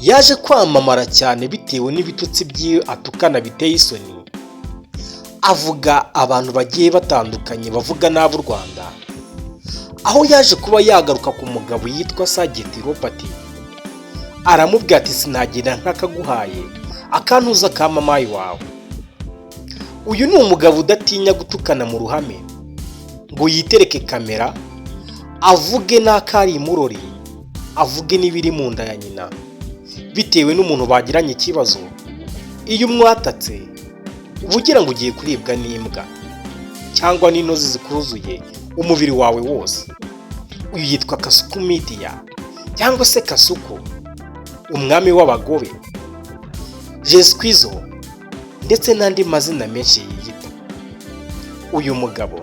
Yaje kwamamara cyane bitewe n'ibitutsi by'iwe atukana biteye isoni, avuga abantu bagiye batandukanye, bavuga nabi u Rwanda, aho yaje kuba yagaruka ku mugabo yitwa Sageti Robert, aramubwira ati: "Sinagira nk'akaguhaye akantuza ka mamayi wawe." Uyu ni umugabo udatinya gutukana mu ruhame ngo yitereke kamera, avuge n'akari imurori, avuge n'ibiri mu nda ya nyina, bitewe n'umuntu bagiranye ikibazo. Iyo umwatatse uba ugira ngo ugiye kuribwa n'imbwa cyangwa n'intozi zikuzuye umubiri wawe wose. Uyu yitwa Kasuku Media cyangwa se Kasuku, umwami w'abagobe, Jesikwizo, ndetse n'andi mazina menshi yiyita. Uyu mugabo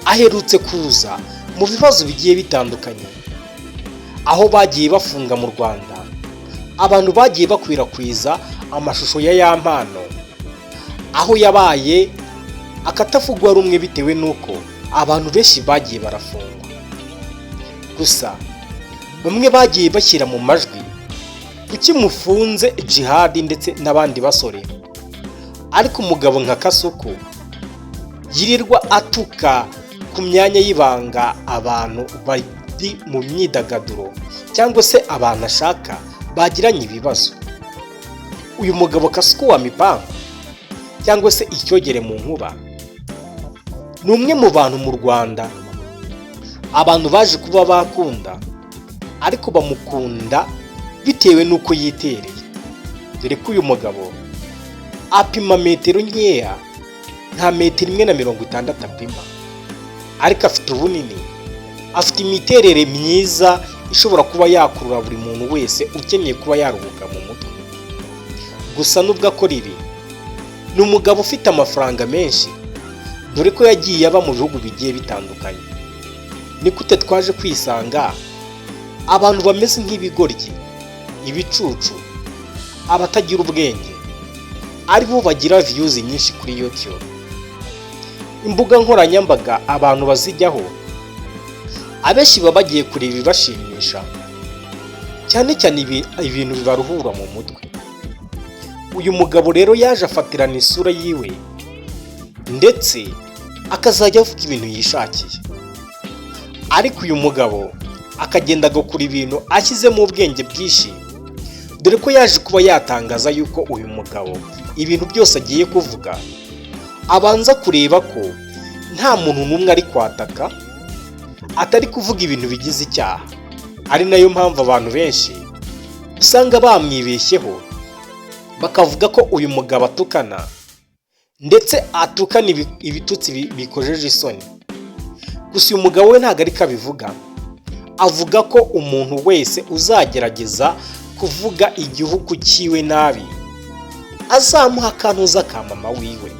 aherutse kuza mu bibazo bigiye bitandukanye, aho bagiye bafunga mu Rwanda abantu bagiye bakwirakwiza amashusho ya Yampano, aho yabaye akatavugwa rumwe bitewe n'uko abantu benshi bagiye barafungwa. Gusa bamwe bagiye bashyira mu majwi kuki mufunze Jihadi ndetse n'abandi basore, ariko umugabo nka Kasuku yirirwa atuka ku myanya y'ibanga abantu bari mu myidagaduro cyangwa se abantu ashaka bagiranye ibibazo. Uyu mugabo Kasuku wa mipango cyangwa se icyogere mu nkuba ni umwe mu bantu mu Rwanda abantu baje kuba bakunda, ariko bamukunda bitewe n'uko yitereye, dore ko uyu mugabo apima metero nkeya, nta metero 1.60 apima, ariko afite ubunini, afite imiterere myiza ishobora kuba yakurura buri muntu wese ukeneye kuba yaruhuka mu mutwe. Gusa nubwo akora ibi, ni umugabo ufite amafaranga menshi, dore ko yagiye aba mu bihugu bigiye bitandukanye. Ni gute twaje kwisanga abantu bameze nk'ibigoryi, ibicucu, abatagira ubwenge, aribo bagira views nyinshi kuri YouTube? Imbuga nkoranyambaga abantu bazijyaho abenshi baba bagiye kureba ibibashimisha, cyane cyane ibintu bibaruhura mu mutwe. Uyu mugabo rero yaje afatirana isura yiwe, ndetse akazajya avuga ibintu yishakiye, ariko uyu mugabo akagenda agakora ibintu ashyizemo ubwenge bwinshi, dore ko yaje kuba yatangaza yuko uyu mugabo ibintu byose agiye kuvuga abanza kureba ko nta muntu n'umwe ari kwataka, atari kuvuga ibintu bigize icyaha, ari nayo mpamvu abantu benshi usanga bamwibeshyeho, bakavuga ko uyu mugabo atukana, ndetse atukana ibitutsi bikojeje isoni. Gusa uyu mugabo we ntabwo ariko abivuga. Avuga ko umuntu wese uzagerageza kuvuga igihugu cyiwe nabi azamuha akantuza ka mama wiwe.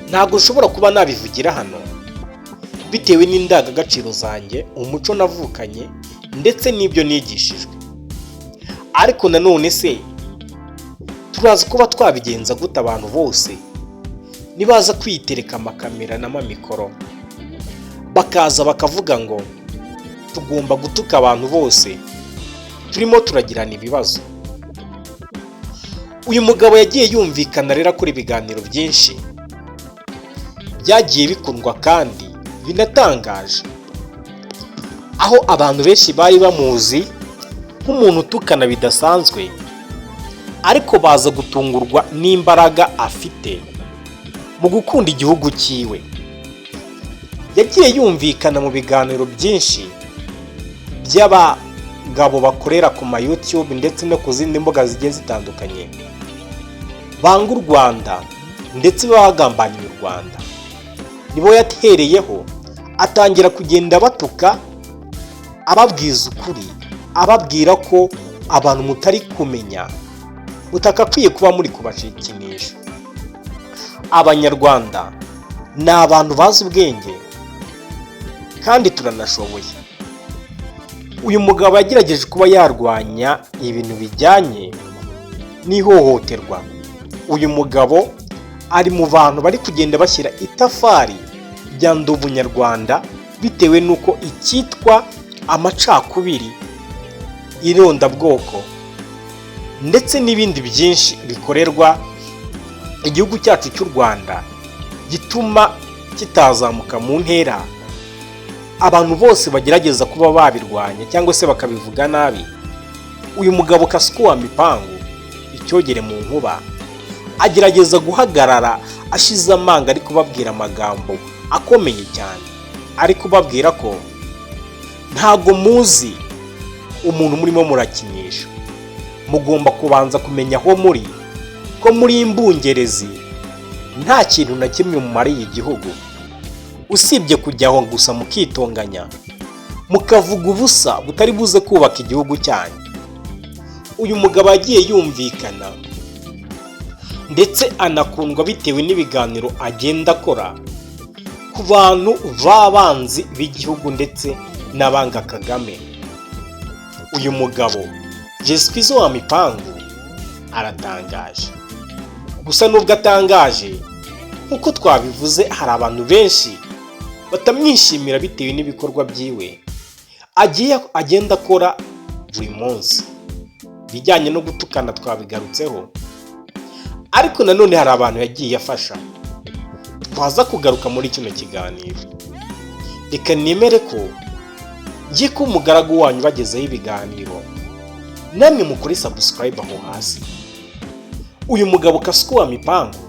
Ntabwo nshobora kuba nabivugira hano bitewe n'indangagaciro zanjye, umuco navukanye ndetse n'ibyo nigishijwe. Ariko nanone se turazi kuba twabigenza gute abantu bose nibaza kwitereka amakamera n'amamikoro, bakaza bakavuga ngo tugomba gutuka abantu bose turimo turagirana ibibazo? Uyu mugabo yagiye yumvikana rero akora ibiganiro byinshi byagiye bikundwa kandi binatangaje, aho abantu benshi bari bamuzi nk'umuntu utukana bidasanzwe, ariko baza gutungurwa n'imbaraga afite mu gukunda igihugu cyiwe. Yagiye yumvikana mu biganiro byinshi by'abagabo bakorera ku ma YouTube ndetse no ku zindi mbuga zigiye zitandukanye banga u Rwanda ndetse bagambaniye u Rwanda. Nibo yatereyeho atangira kugenda batuka, ababwiza ukuri, ababwira ko abantu mutari kumenya mutakakwiye kuba muri kubacikinisha. Abanyarwanda ni abantu bazi ubwenge kandi turanashoboye. Uyu mugabo yagerageje kuba yarwanya ibintu bijyanye n'ihohoterwa. Uyu mugabo ari mu bantu bari kugenda bashyira itafari rya Ndi Umunyarwanda, bitewe n'uko icyitwa amacakubiri, Irondabwoko ndetse n'ibindi byinshi bikorerwa igihugu cyacu cy'u Rwanda gituma kitazamuka mu ntera. Abantu bose bagerageza kuba babirwanya cyangwa se bakabivuga nabi. Uyu mugabo Kasuku wa Mipangu, icyogere mu nkuba, agerageza guhagarara ashize amanga, ari kubabwira amagambo akomeye cyane, ari kubabwira ko ntago muzi umuntu murimo murakinisha, mugomba kubanza kumenya aho muri, ko muri imbungerezi, nta kintu na kimwe mumariye igihugu usibye kujya aho gusa mukitonganya, mukavuga ubusa butari buze kubaka igihugu cyanyu. Uyu mugabo yagiye yumvikana ndetse anakundwa bitewe n'ibiganiro agenda akora ku bantu b'abanzi b'igihugu ndetse n'abanga Kagame. Uyu mugabo Jesquizo wa Mipangu aratangaje. Gusa nubwo atangaje, nk'uko twabivuze, hari abantu benshi batamwishimira bitewe n'ibikorwa byiwe agiye agenda akora buri munsi. Ibijyanye no gutukana twabigarutseho, ariko nanone hari abantu yagiye afasha twaza kugaruka muri kino kiganiro. Reka nemere ko ngiye kuba umugaragu wanyu, bagezeho ibiganiro, namwe mukore subscribe aho hasi. Uyu mugabo Kasuku wa Mipangu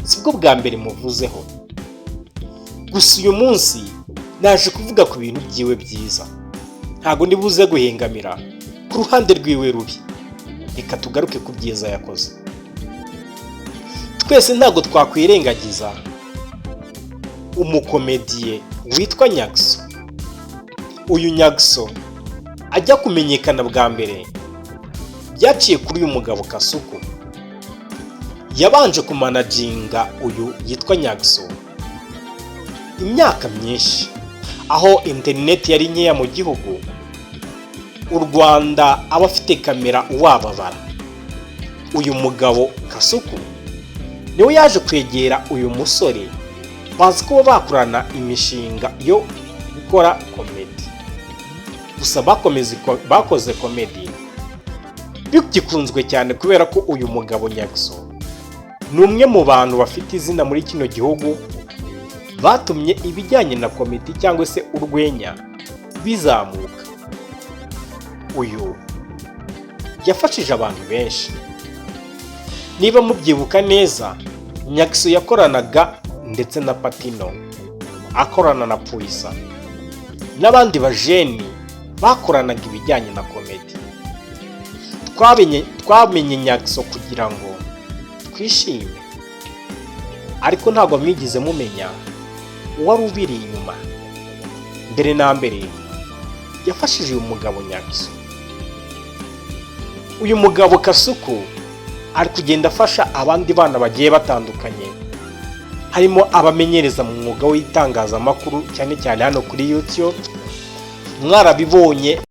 sibwo bwa mbere muvuzeho, gusa uyu munsi naje kuvuga ku bintu byiwe byiza, ntabwo ndibuze guhengamira ku ruhande rwiwe rubi. Reka tugaruke ku byiza yakoze. Twese ntabwo twakwirengagiza umukomediye witwa Nyagso. Uyu Nyagso ajya kumenyekana bwa mbere byaciye kuri uyu mugabo Kasuku. Yabanje kumanaginga uyu yitwa Nyagso imyaka myinshi, aho interineti yari nkeya mu gihugu u Rwanda, aba afite kamera wababara. Uyu mugabo Kasuku niwe yaje kwegera uyu musore, bazi kuba bakorana imishinga yo gukora comedy. Gusa bakoze comedy bigikunzwe cyane, kubera ko uyu mugabo Nyagso ni umwe mu bantu bafite izina muri kino gihugu batumye ibijyanye na comedy cyangwa se urwenya bizamuka. Uyu yafashije abantu benshi. Niba mubyibuka neza, Nyagso yakoranaga ndetse na Patino, akorana na Puisa n'abandi bajeni bakoranaga ibijyanye na comedy. Twamenye Nyagso kugira ngo twishime, ariko ntabwo mwigeze mumenya uwari ubiri inyuma. Mbere na mbere yafashije uyu mugabo Nyagso. Uyu mugabo Kasuku ari kugenda afasha abandi bana bagiye batandukanye, harimo abamenyereza mu mwuga w'itangazamakuru, cyane cyane hano kuri YouTube mwarabibonye.